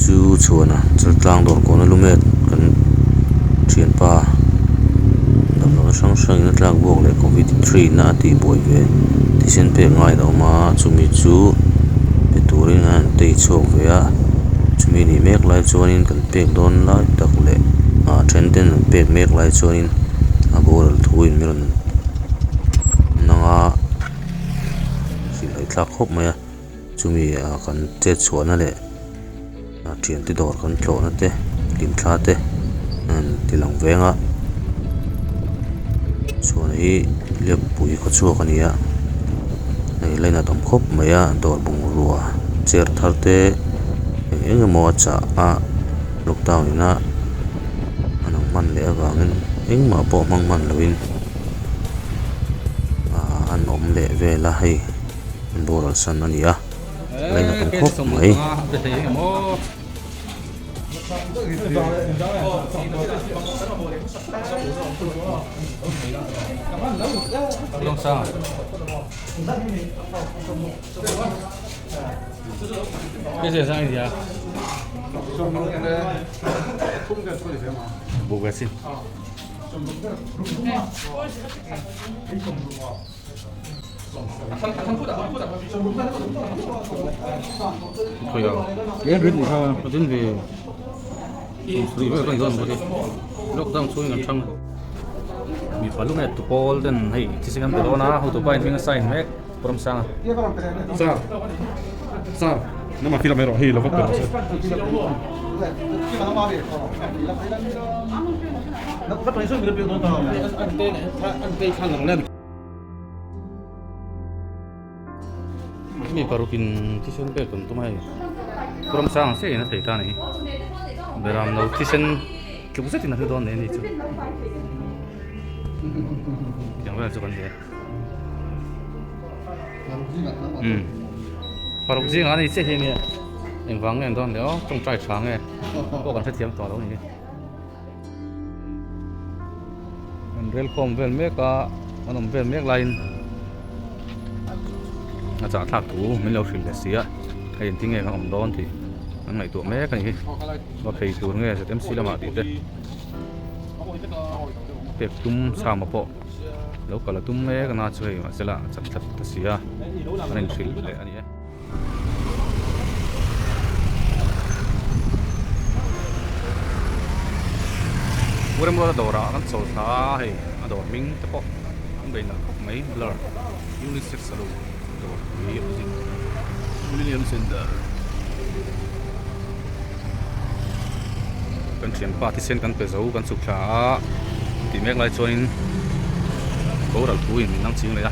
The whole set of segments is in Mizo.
chu chhuana chaltlang dawr kawna lumet kan thianpa damdawi hrang hrang in a tlak buak leh covid hri na a tih buai ve thisen pek ngai a awm a chumi chu pe turin an han tei chhuak ve a chumi nih mek lai chuanin kan pek dawn lai tak leh ah then ten an pek mek lai chuanin a boral thu in min rawn nang a hrilh haih thlak khawp mai a chumi ah kan chet chhuahna leh a thiante dawr kan tlawhna te hlimthla te an ti lang veng a chhuan hi hliappui khaw chhuak a ni a hei lainat awm khawp mai a dawr bungrua chair thar te eng eng emaw a chah a lockdown ina a lang hman leh avangin engmah pawh hmang hman loin ahh an awm leh vel a hei an boral san a ni a. Lainat awm khawp mai. Lockdown chhungin an hrang mipa lu nge tu pawl ten hei thisen an pe dawn a hotu pa in hming a sign mek Pawmsanga. Mi parukin thisen pek kan tum a hei Pawmsanga chiah in a thei ta a ni beram lo thisen tluk zetin a hlu dawn nei a ni chu tiang vel chu kan ni e. Umm paruk zingah a ni chiah hi ania engvang nge an dawn le aw tawngtai tha nge pawh kan hrethiam tawh lo a ni an rel khawm vel mek a an awm vel mek laiin a chah thlak thu min lo hrilh leh si a hei engtin nge kan awm dawn tih an ngaihtuah mek a ni hi va phei tur nge ZMC lamah tih te pek tum chhama pawh. Lo kal a tum mek a na chu hei mahsela a chak tlat ta si a an inhrilh leh a ni e. Pu Remruata dawrah kan chawl thla a hei a dawr hming te pawh an bei nalh khawp mai blur unisex salon dawr pui opposite William Center kan thianpa thisen kan pe zo kan chhuk thla a tih mek lai chuanin boral thu in min dang ching leh a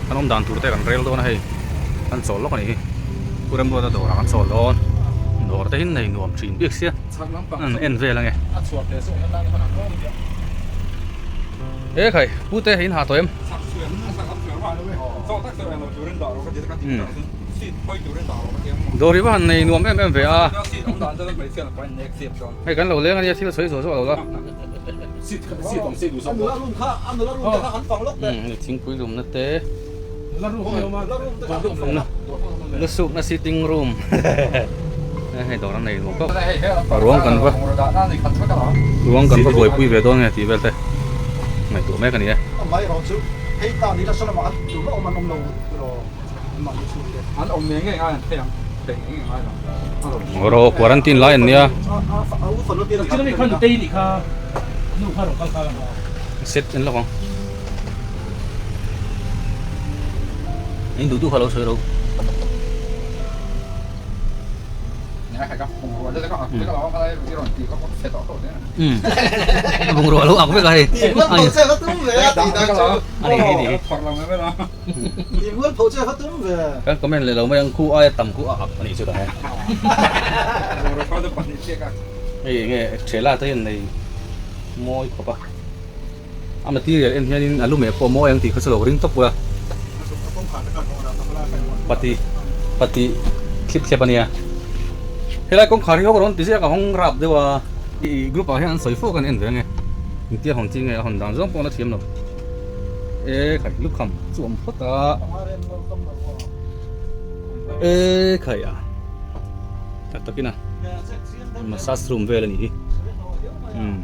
kan awm dan tur te kan rel dawn a hei kan chawl lawk a ni hi Pu Remruata dawrah kan chawl dawn dawr te hi nei nuam thin bik sia an en vel ange e khai pu te in ha tawh em. Dawr hi va han nei nuam em em ve a hei kan lo leng ania thil sawi zuah zuah lo la thingpui lumna te lusukna sitting room hei dawr an nei nuam khawp ruang kan va ruang kan va buaipui ve dawn nge tih vel te ngaihtuah mek a ni e. Rawh quarantine lai an nia. Set en lawk ang. In duh duh kha lo sawi ro. Bungrua lo ak vek a hei. Ani hi ni hi. Kan comment leh lo mai ang khu aia tam khu a ak a nih chu ta he. Hei enge thela te hian nei mawi khawp a. A material en hianin a lu meh pawh mawi ang tih kha chu lo ring tawp ula. Pati pati thlip thlep a nia. Helai kawngkhar hi hawk rawn ti ziak a hawng rap deuh a. I group ah hian an sawi fo kan en ve ange. Engtia hawn chi nge a hawn dan zawng pawh la thiam lo. E khai lukham chu awm phawt a. E khai a. Tak takin a. Massage room vel a nih hi umm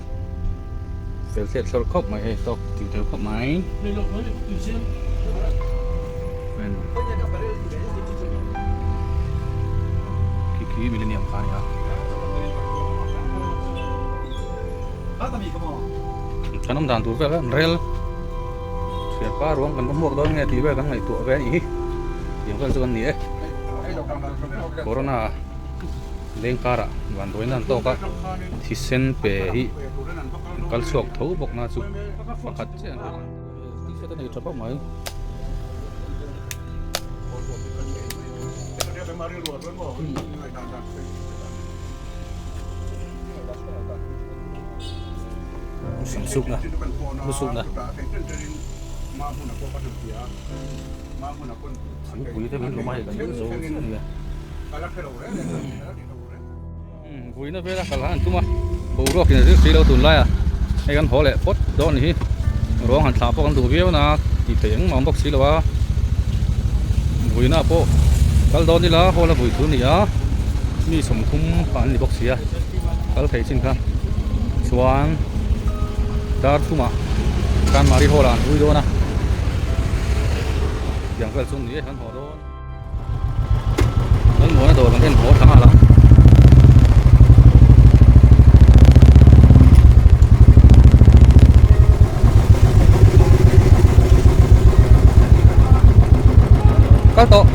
fel thlep thlawrh khawp mai hei tawk tih tel khawp mai khi khi millennium kha a ni a. Kan awm dan tur vel an rel thianpa ruang kan va hmuak dawn nge tih vel kan ngaihtuah ve a nih hi tiang vel chu kan ni e corona leng karah vanduaina an tawk a thisen pe hi kal chhuak tho bawk na chu pakhat chiah an ni t-shirt a nei tha bawk mai. Sukna lusukna thingpui te min lum a hei kan in zo chiah a nia vuina vela kal han tum a boruak in a zir si lo tunlai a hei kan haw leh phawt dawn a ni hi ruang han thlah pawh kan duh viau na tih theih engmah awm bawk si lo a vuina pawh kal dawn ila hall a vui thu a ni a mi 30 kha an ni bawk si a kal thei chin kha chuan dar thumah Chanmari hall ah an vui dawn a tiang vel chu ni e kan haw dawn. Kan muana dawr kan en haw thla nghal a. Kal tawh.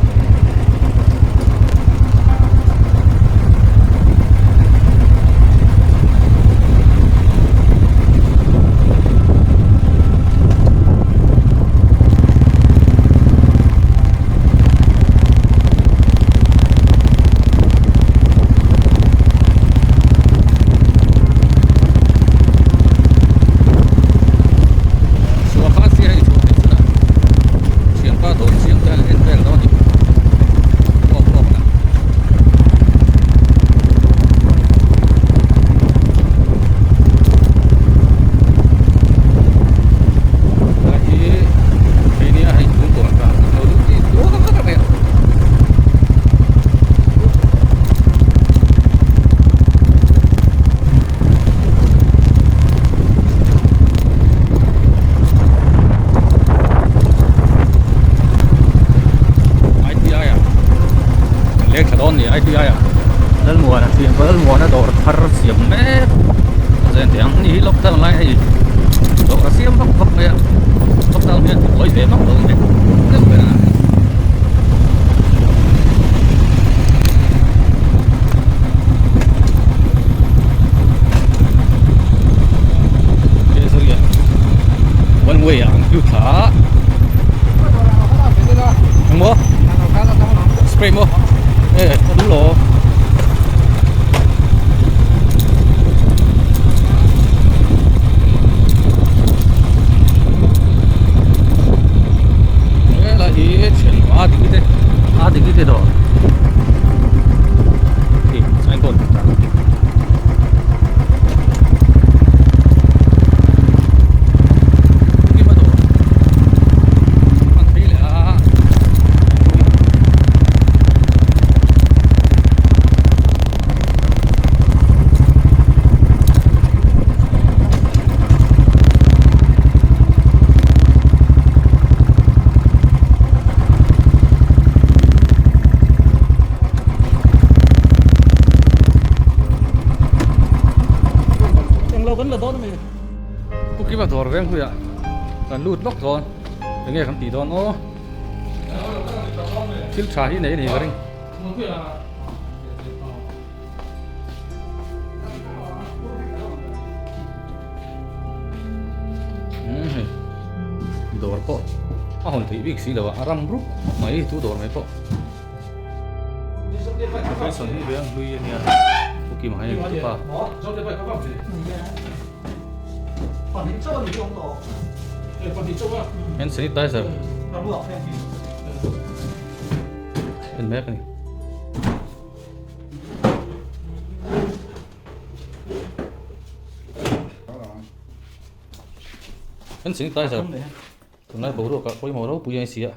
Kukima dawr veng hnuiah kan lut lawk dawn enge kan tih dawn aw thil tha hi nei a ni ka ring. Dawr pawh a hawn theih bik si lo a, a ram rup mai chu dawr mai pawh. Location hi veng hlui a nia Pu Kima hi a pa. Hand sanitizer en mek a ni. Hand sanitizer tunlai boruak ah pawimawh ropui a ni si a.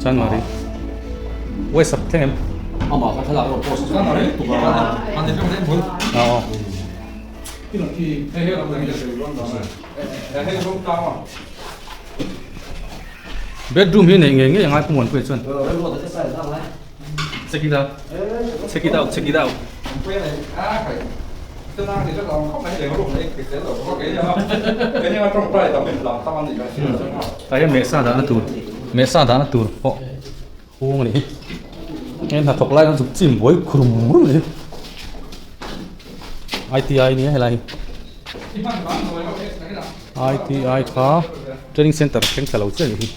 Chanmari WhatsApp thleng em? Amah kha thlalak erawh post tuk a. Aw. Bedroom hi neih ngei ngei a ngai Pu Muanpuia chuan. Check it out. Check it out, check it out. Tah hian mehsa dahna tur, mehsa dahna tur pawh hung a ni hi. Heng hnathawk lai khan chuk chim buai khur mur mai hi. ITI nia helai hi. ITI kha training center thleng thla lo chiah a nih hi.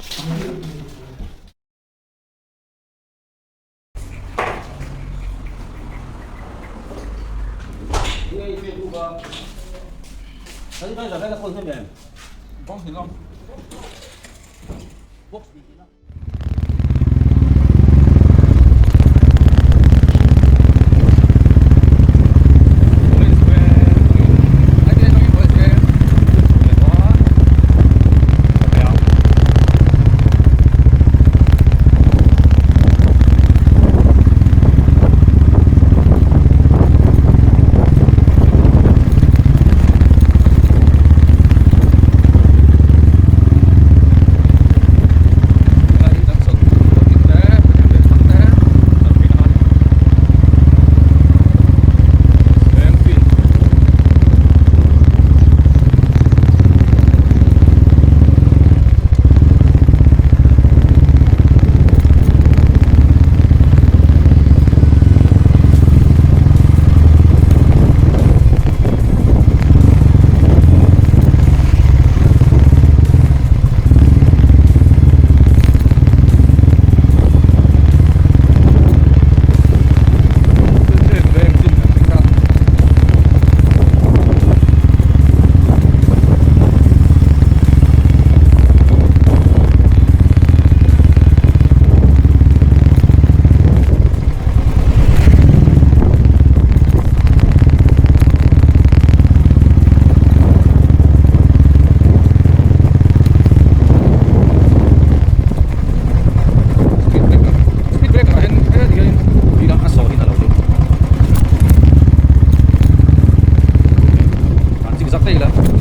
Speed breaker ah hian heti hian tui dang a saw hi a lo deuh an zig zag daih la.